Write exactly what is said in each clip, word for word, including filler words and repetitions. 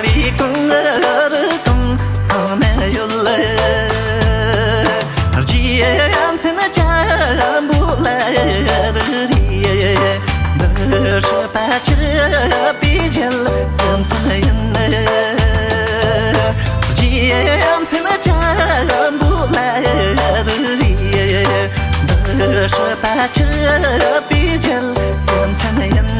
བའི་གངས་རི་གང་ན་ཡོད། རྗེ་མཚན་ལྕམ་པོ་ལ་རི་རི། འདི་སྲིད་པ་ཆགས་པའི་རྒྱལ་ཡུམ་ཚན་ཡིན། རྗེ་མཚན་ལྕམ་པོ་ལ་རི་རི། འདི་སྲིད་པ་ཆགས་པའི་རྒྱལ་ཡུམ་ཚན་ཡིན།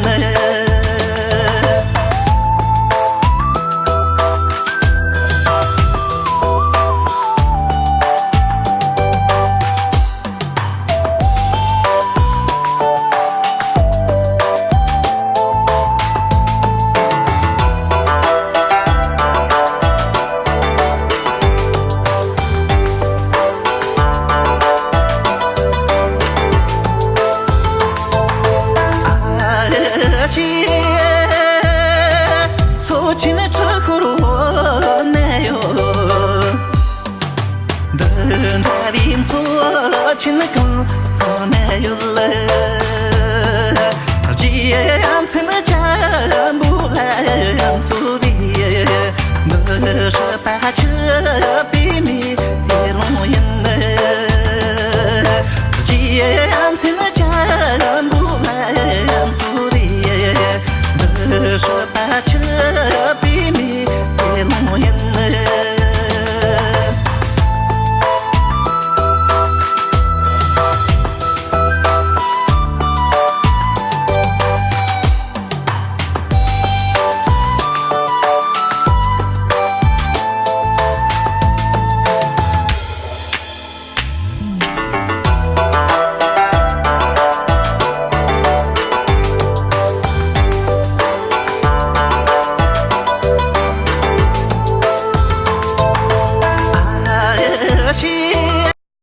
མཚོ་ཆེན་ཁྲི་ཤོར་འོག་ན་ཡོད། འདི་འདྲ་བའི་མཚོ་ཆེན་གང་ན་ཡོད། རྗེ་མཚན་ལྕམ་པོ་ལ་མཚོ་རི། འདི་སྲིད་པ་ཆགས་